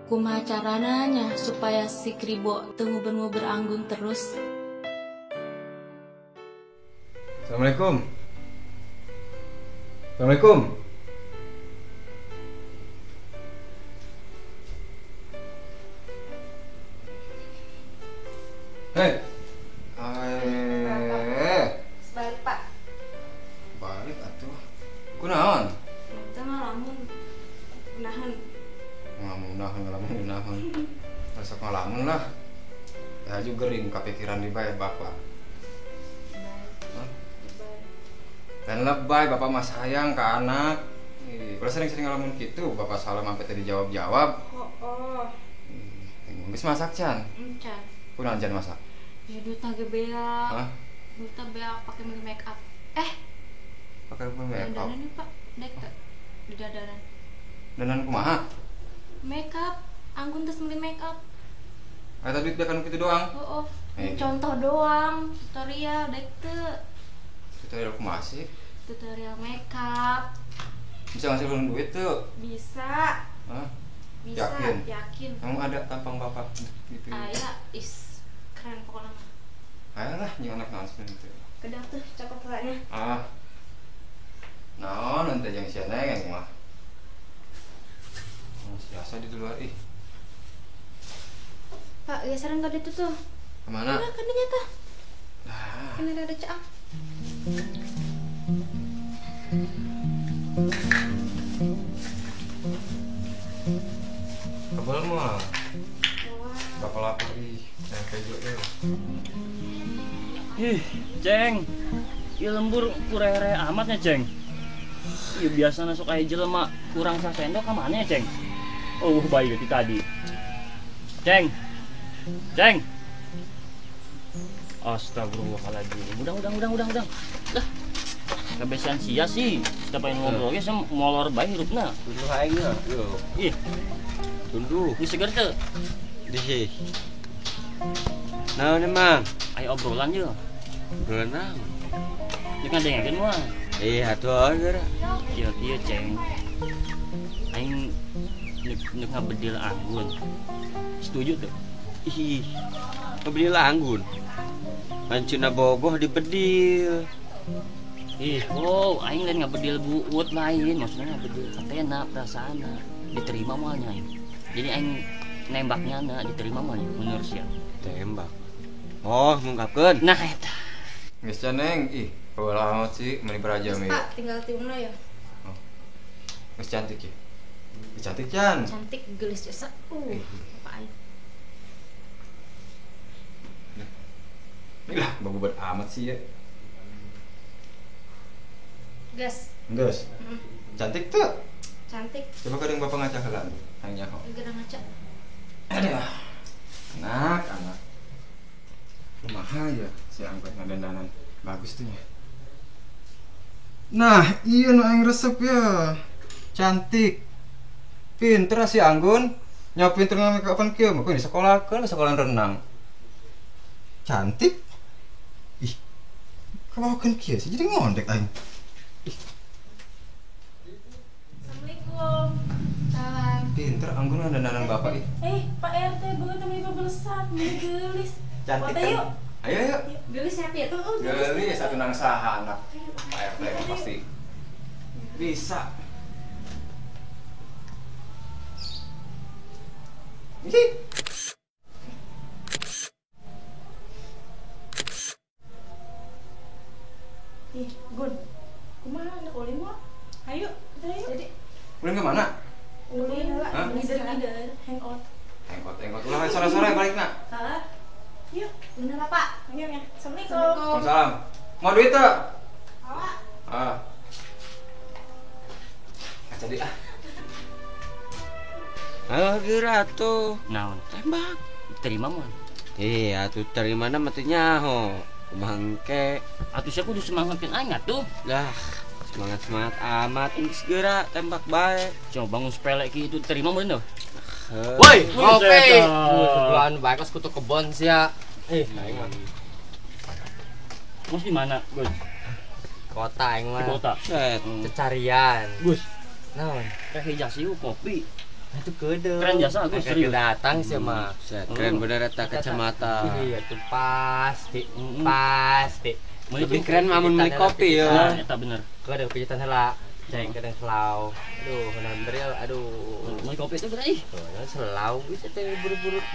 Kumaha carana nya supaya si Kribo teu nguber-nguber Anggun terus? Assalamualaikum. Assalamualaikum. Hei. Balik, Pak. Balik atuh. Kunaon? Eta ngalamun. Nahan. Ngalamun, ngalamun, nahan. Masuk ngalamun lah. Ya juga gering kepikiran dibayar bapak. Dan lebay bapak mah sayang ke anak. Ih, udah sering-sering ngalamun gitu, bapak salam sampai tadi jawab-jawab. Oh. Geus masak can? Can. Kunaon can masak? Ya duta ge beak. Hah? Duta beak pakai make up. Pakai make up. Dandanan Pak, dek teu? Di dandanan. Dandanan kumaha? Make up, Anggun terus beli make up. Eta duit beak anu kitu doang. Oh. Contoh doang, tutorial dek teu. Tutorial kumaha sih? Tutorial make up. Bisa ngasilin duit tuh? Bisa. Hah? Bisa, yakin? Yakin. Kamu ada tampang bapak gitu. Aya, is keren pokoknya mah. Ayolah, jangan anak ngasilin itu. Kedah tuh cakep heulanya. Ah. Naon nanti jeung sia neng mah. Biasa di luar ih. Pak, geseran ka ditu tuh. Kemana? Udah kan dinya tah. Nah. Kan ada caang. Kebal mah. Bapak lapar ih, yang keju tuh. Ih, Ceng. Ih lembur kurere amatnya, Ceng. Ih biasana sok aya jelema kurang sasendok ka mana ya, Ceng? Oh, baik itu tadi. Ceng. Ceng. Astagfirullahaladzim. Udah. Lah. Kebiasaan sia sih. Kita pengen ngobrol ge sama molor bae hirupna. Tunduh aing nya. Yo. Ih. Tunduh. Geus seger teu? Dih. Naon emang? Aya obrolan ye. Obrolan naon? Deuk ngadengekeun moal. Atuh geura. Ieu kieu, Ceng. Aing neuk ngabedil Anggun. Setuju teu? Ih. Ngebedil Anggun. Pancuna bogoh dibedil. Ih, oh, aing lain ngabedil buut lain, maksudnya ngabedil hatena, perasaanna, diterima moalnya aing. Jadi aing nembaknya na diterima moalnya menurut sia. Tembak. Oh, ngungkapkeun. Nah eta. Geus can neng, ih, baheula amat sih meuni baraja mah. Pak, tinggal tiungna ya. Oh. Geus cantik ya. Geus cantik can. Cantik geulis jasa. Apa aing. Ini lah, babubat amat sih ya. Gas. Gas. Cantik tuh. Cantik. Coba kadang bapak ngaca heula tuh. Hayang nyaho. Geura ngaca. Aduh. Anak, anak. Kumaha ya si Anggun ngadandanan. Bagus tuh nya. Nah, iya nu aing resep ya. Cantik. Pinter si Anggun. Nya pinter ngamake kapan kieu mah di sekolahkeun, sekolah renang. Cantik. Ih. Kawakeun kieu sih jadi ngondek aing. Ih. Assalamualaikum. Salam. Pinter Anggun dandanan bapak ih. Pak RT banget temen ibu belesat, geulis. Cantik kan? Yuk. Ayo yuk. Geulis nyapi ya tuh. Geulis satu nang saha anak. Pak RT pasti bisa. Ih. Ih, Gun. Kumaha anak ulin mah? Ayo, kita yuk. Jadi ulin ke mana? Ulin ngider-ngider, hangout. Hangout. Ulah sore-sore balikna. Heeh. Yuk, bener lah, Pak. Ayo ya. Assalamualaikum. Waalaikumsalam. Mau duit tuh? Bawa. Ah. Ngaca deui ah. Ayo geura atuh. Naon? Tembak. Terima moal. Atuh terimana mah teu nyaho. Kumaha engke. Atuh sia kudu semangatkeun aing atuh. Lah, semangat-semangat amat geus geura tembak bae. Coba bangun sepele kitu terima meureun tuh. Woi, ngopi. Tuan bae kos kutu kebon sia. Aing mah. Mus di mana, Gus? Kota aing mah. Di kota. Set, cecarian. Gus. Naon? Teh hijau kopi. Itu kede. Keren jasa aku serius. Datang sih mah. Keren bener eta kacamata. Iya tuh pasti. Pasti. Lebih keren mah mun beli kopi ya. Eta bener. Kede pijitan heula. Ceng kadang selau. Aduh, bener ya. Aduh. Beli kopi itu geura ih. Selau bisa teh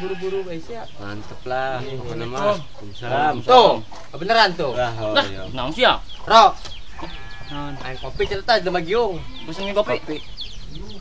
buru-buru bae sia. Mantep lah. Pokoknya mah. Waalaikumsalam. Tuh, beneran tuh. Lah, naon sia? Ro. Naon? Aing kopi cerita jelema giung. Pesen kopi.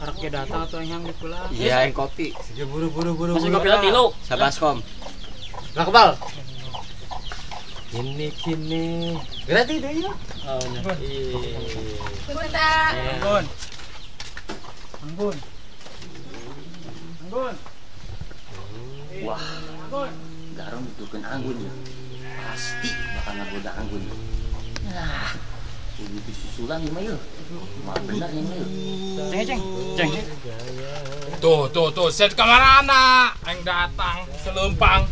Harapnya datang atau yang di pula. Iya, aing kopi. Sige buru-buru. Pesen kopi lah tilu. Sabaskom. Lah kebal. Kini kini. Berarti deh ya. Oh, iya. Anggun. Anggun. Anggun. Wah. Garam butuhkan Anggun ya. Pasti bakal ngagoda Anggun. Nah, begitu susulan gimana yuk? Mah bener ini yuk. Ceng, ceng. Tuh, set kamar anak yang datang selempang.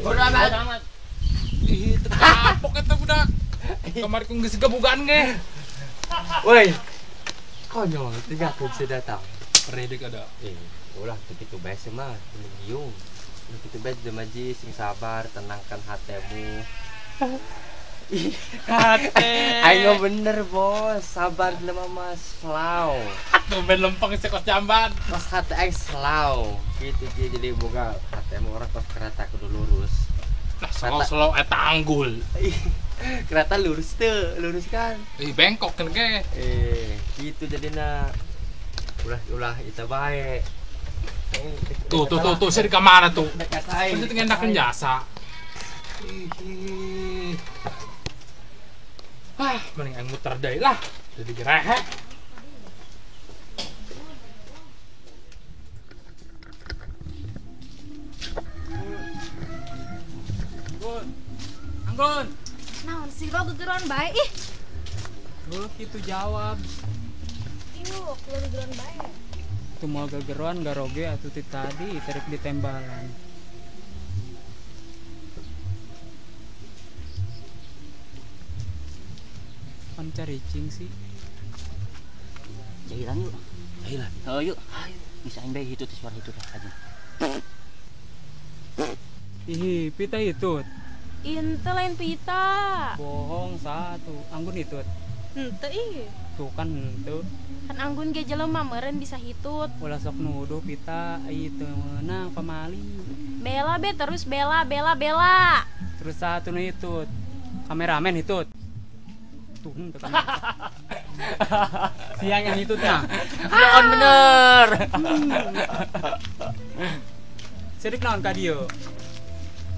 Bodoh amat. Ih, kapok eta budak. Kamar ku geus gebugan ge. Woi. Konyol, tiga aku bisa datang. Redek ada. Ulah begitu bae sih mah, giung. Begitu bae jelema ji sing sabar, tenangkan hatemu. Hate. Ayo bener bos, sabar jelema mah slow. Tumben lempeng sih kos jamban. Kos hate aing slow. Gitu ji jadi boga hatemu orang kos kereta kudu lurus. Lah slow-slow eta anggul. Kereta lurus tuh, lurus kan? Bengkok kan ge. Gitu jadina. Ulah ita bae. Tuh, saya di kamar tuh. Saya tengah enakan jasa. Wah, mending aing muter deui lah. Jadi gerehe. Anggun. Anggun. Naon sih lo gegeron bae ih. Lu kitu jawab. Iu, lo gegeron bae. Tuh mau gegeron garoge atuh ti tadi tarik di tembalan. Pan caricing sih. Jahilan yuk. Jahilan. Oh yuk. Ayo. Bisa aing bae hitut suara hitut aja. Ih, pita hitut. Ente lain pita. Bohong satu. Anggun hitut. Ente ih. Tuh kan ente. Kan Anggun ge jelema meureun bisa hitut. Ulah sok nuduh pita ieu teu meunang pamali. Bela be terus bela bela bela. Terus satu nu hitut. Kameramen hitut. Tuh henteu kan. Siang yang hitutnya. Naon bener. Sedik naon ka dieu?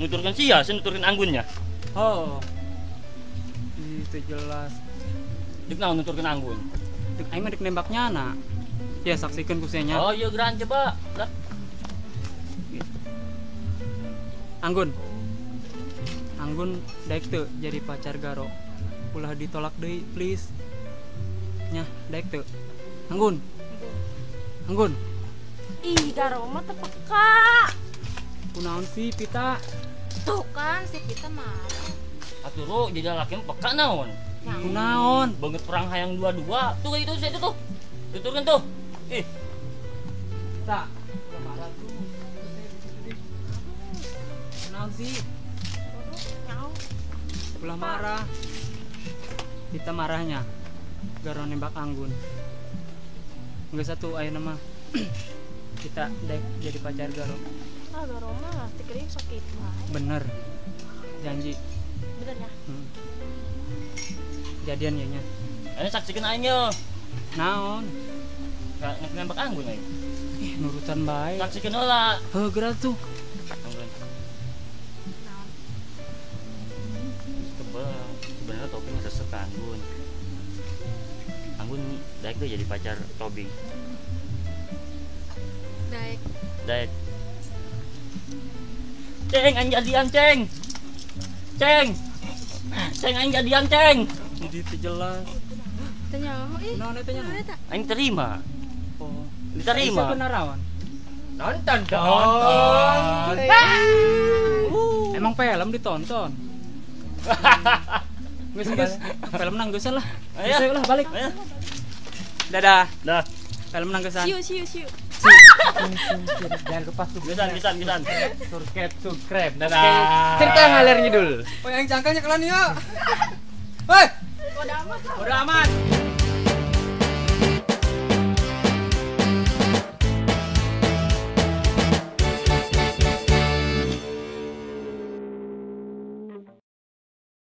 Nuturkan sia, saya nuturkan Anggunnya. Oh. Itu jelas. Dek naon nuturkan Anggun? Dek aing mah dek nembaknya na. Ya saksikan ku nya. Oh iya geran coba. Lah. Anggun. Anggun daek teu jadi pacar Garo. Ulah ditolak deui, please. Nyah, daek teu. Anggun. Anggun. Ih, Garo mah teu peka. Kunaon sih Pita? Tuh kan si Pita marah. Atuh ro jadi laki mah peka naon? Kunaon? Banget perang hayang dua-dua. Tuh itu itu tuh. Tuturkan tuh. Ih. Tak. Marah tuh. Kunaon sih? Ulah marah. Pita marahnya. Garo nembak Anggun. Enggak satu ayeuna mah. Kita daek jadi pacar Garo. Ah, Garo mah tikering sok kitu wae. Bener. Janji. Bener ya? Jadian ya nya. Ini saksikan aing ye. Naon? Nembak Anggun aing. Ih, nurutan bae. Saksikan heula. Heuh, geura tuh. Anggun. Naon? Tebel. Sebenarnya Tobing resep ke Anggun. Anggun daek tuh jadi pacar Tobing. Daek. Daek. Ceng, aing jadian, Ceng. Ceng. Ceng aing jadian, Ceng. Jadi teu jelas. Teu nyaho ih. Naon eta nya? Aing terima. Oh. Diterima. Isa naraon? Nonton dong. Emang film ditonton. Geus geus, film nang geusan lah. Geus lah balik. Dadah. Dah. Film nang geusan. Siu siu siu. Siu. Jangan lupa Gesan, gesan, gesan. Subscribe, subscribe. Dadah. Cerita ngalir ngidul. Oh, yang cangkangnya kelan ya. Woi. Bodo amat. Bodo amat.